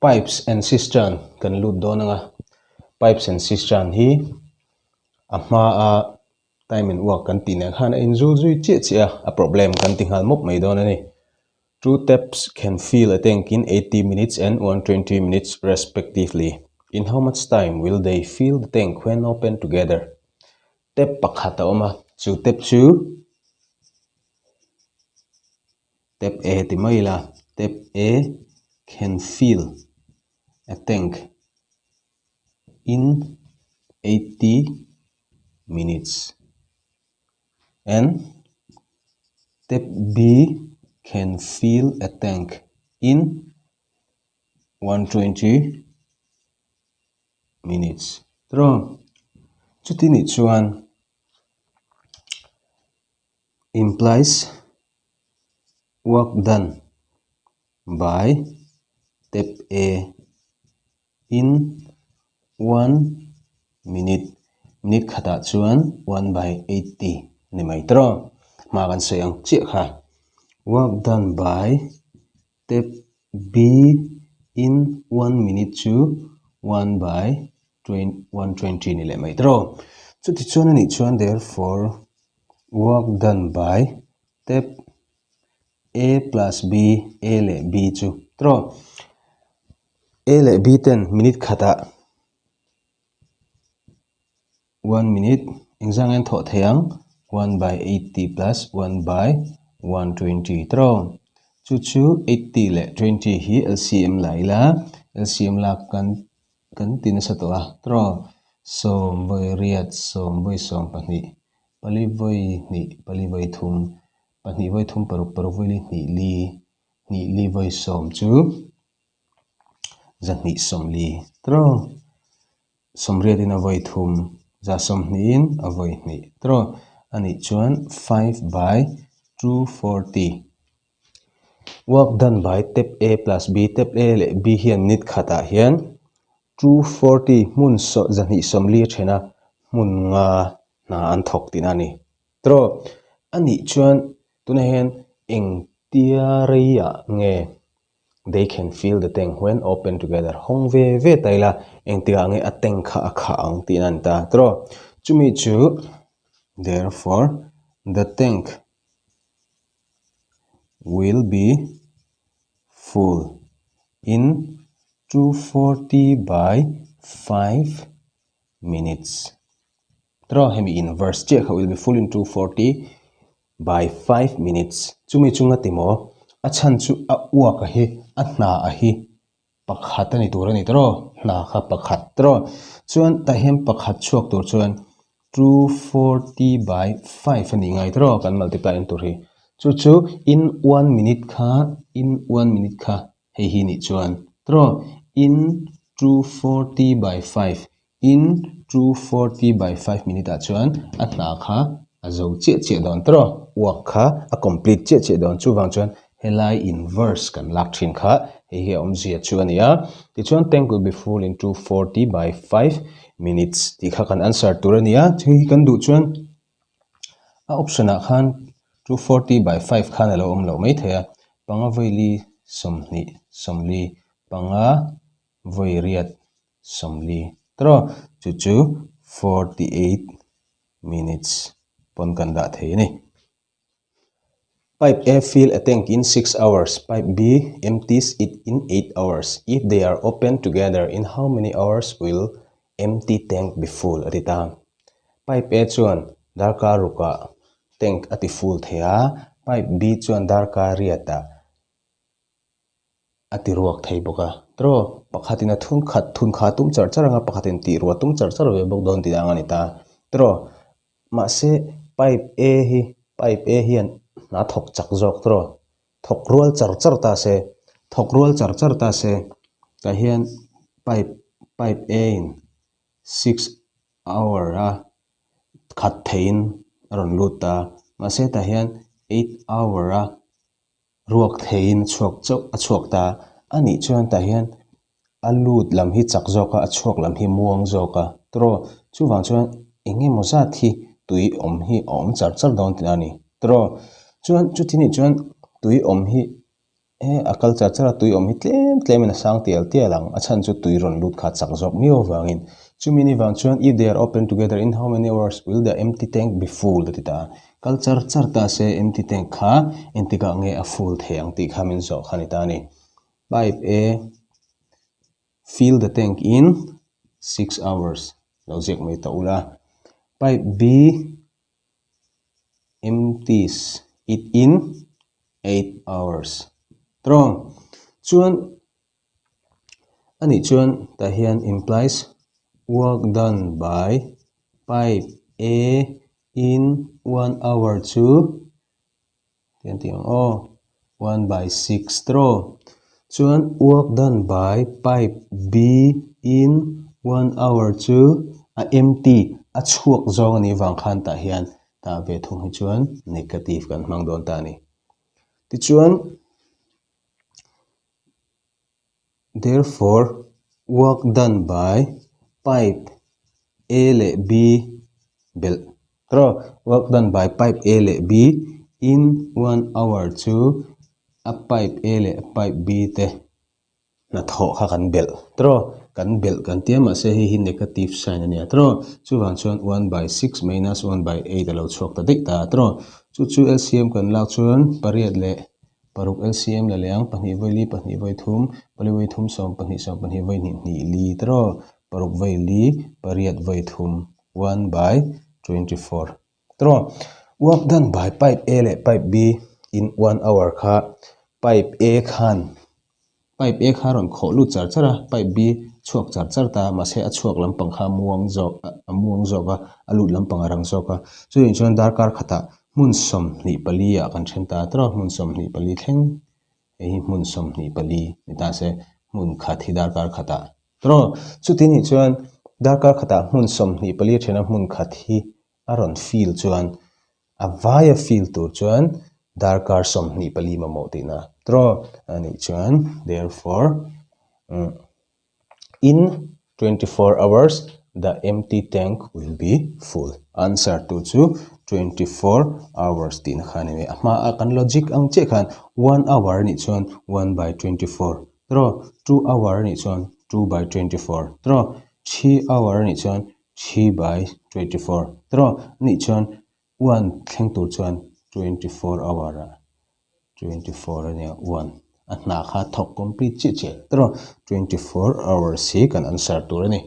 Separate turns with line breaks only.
Pipes and cistern kan lut dawn ang a, pipes and cistern hi a hma a time and work kan tih nen khan a inzul zui chiah chiah a, a problem kan ti nghal mawp mai dawn a ni. Two taps can fill a tank in 80 minutes and 120 minutes respectively. In how much time will they fill the tank when open together? Tap pakhat a awm a, chu tap chu Tap A ti mai ila, tap A can fill a tank in 80 minutes and tap B can fill a tank in 120 minutes. Tiraw? Chuti nih chuan implies work done by tap A in one minute minute khatah chuan one by 80 a ni mai tawh hma kan sawi ang chiah kha work done by tap B in one minute chu one by 120 ni leh mai tawh chuti chuan a nih chuan therefore work done by tap A plus B A leh B chu tawh A leh B ten minute khatah one minute engzah nge an thawh thei ang one by 80 plus one by 120 tawh chu chu 80 leh 20 hi LCM la ila LCM lak kan Kan ti nasa tawh a, tawh 18 22 pali vawi hnih pali vawi thum pahnih vawi thum paruk paruk vawi li hnih li hnih li vawi sawm chu zahnih sawmli tawh sawmriatin a vawi thum za sawmhnihin a vawi hnih tawh a nih chuan 5 by 240. Work done by tap A plus B tap A leh B hian nit khatah hian 240 hmun 240 a then a, hmun nga hna an thawk tihna a ni. Tawh a nih chuan tunah hian engtia reiah nge they can fill the tank when open together hawng ve ve ta ila engtikah nge a tank kha a khah ang tihna a ni ta. Tawh chumi chu therefore the tank will be full in 240 by 5 minutes tawh hemi inverse chiah kha will be full in 240 by 5 minutes chumi chunga timaw a chhan chu a uak a hi a hna a hi pakhat a ni tur a ni tawh hna kha pakhat tawh chuan tah hian pakhat chhuak tur chuan 240 by 5 a nih ngai tawh kan multiply ang tur hi chu chu in one minute kha in one minute kha hei hi nih chuan tawh in 240 by 5 In 240 by 5 minute ah chuan a hna kha a zo chiah chiah dawn tawh work kha a complete chiah chiah dawn chuvang chuan helai inverse kan lak thin kha hei hi a awmzia chu a ni a tichuan tank will be full in 240 by 5 minutes tih kha kan answer tur a ni a hei hi kan duh chuan a option ah khan 240 by 5 khan a lo awm loh maithei a panga vawi 20 40 panga vawi riat 40 tawh chu chu 48 minutes pawn kan dah thei a ni. Pipe A fill a tank in 6 hours, pipe B empties it in 8 hours. If they are open together in how many hours will empty tank be full a ti ta. Pipe A chuan darkar rukah tank a ti full thei a, pipe B chuan darkar riatah a ti ruak thei bawk a tawh pakhatin a thun khat thun kha a tum char char ang a pakhatin tih ruah a tum char char ve bawk dawn tih ang a ni ta tawh mahse pipe A hi pipe A hian a thawk chak zawk tawh thawk rual char char ta se thawk rual char char ta se tah hian pipe pipe A in six hour a khat theihin a rawn lut ta mahse tah hian eight hour a. Ruak theiin a chhuak chauh a chhuak ta a nih chuan tah hian a lut lam hi chak zawk a a chhuak lam hi muang zawk a tawh chuvang chuan eng emaw zat hi tui awm hi a awm char char dawn tih a ni tawh chuan chuti nih chuan tui awm hi. He a kal char char a tui awm hi tlem tlem in a sang tial tial ang, a chhan chu tui rawn lut kha chak zawk miau avangin. Chumi ni vang chuan if they are open together in how many hours will the empty tank be full a ti ta a. Kal char char ta se empty tank kha engtikah nge a full thei ang tih kha min zawh kha a ni ta a ni. Pipe A fill the tank in 6 hours lo ziak mai ta ula. Pipe B empties it in 8 hours tawng chuan anih chuan tah hian implies work done by pipe A in 1 hour chu Tiang tih ang aw. 1 by 6 tawh. Chuan work done by pipe B in 1 hour chu a empty a chhuak zawng a nih vang khan tah hian tah ve thung hi chuan negative kan hmang dawn ta a ni. Tichuan therefore work done by pipe A leh B belh tawh work done by pipe A leh B in 1 hour chu a pipe A leh pipe B te hnathawh kha kan belh tawh kan belh kan tia mahse hei hi negative sign a nia tawh chuvang chuan 1 by 6 minus 1 by 8 a lo chhuak ta daih ta tawh chu chu L_C_M kan lak chuan pariat leh paruk L_C_M la leh ang pahnih vawi li pahnih vawi thum pali vawi thum sawm pahnih sawm pahnih vawi hnih hnih li tawh paruk vawi li pariat vawi thum 1 by 24 tawh work done by pipe A leh pipe B in 1 hour kha pipe A khan pipe A kha rawn khawh lut char char a pipe B chhuak char char ta mahse a chhuak lampang kha a muang zawk a muang zawk a a lut lampang a rang zawk a chuvang chuan darkar khatah hmun 24 ah kan then ta tawh a hmun 24 thleng hei hi hmun 24 ni ta se hmun khat hi darkar khatah tawh chuti nih chuan darkar khatah hmun 24 thena hmun khat hi a rawn fill chuan a vaia fill tur chuan darkar 24 mamawh tihna tawh a nih chuan therefore in 24 hours the empty tank will be full answer tur chu 24 hours tihna kha a ni mai a hma a kan logic ang chiah khan 1 hour a nih chuan 1 by 24 tawh 2 hour a nih chuan 2 by 24 tawh 3 hour a nih chuan 3 by 24 tawh a nih chuan 1 thleng tur chuan 24 hour ah 24 a nia 1 a hna kha thawk complete chiah chiah tawh 24 hours hi kan answer tur a ni.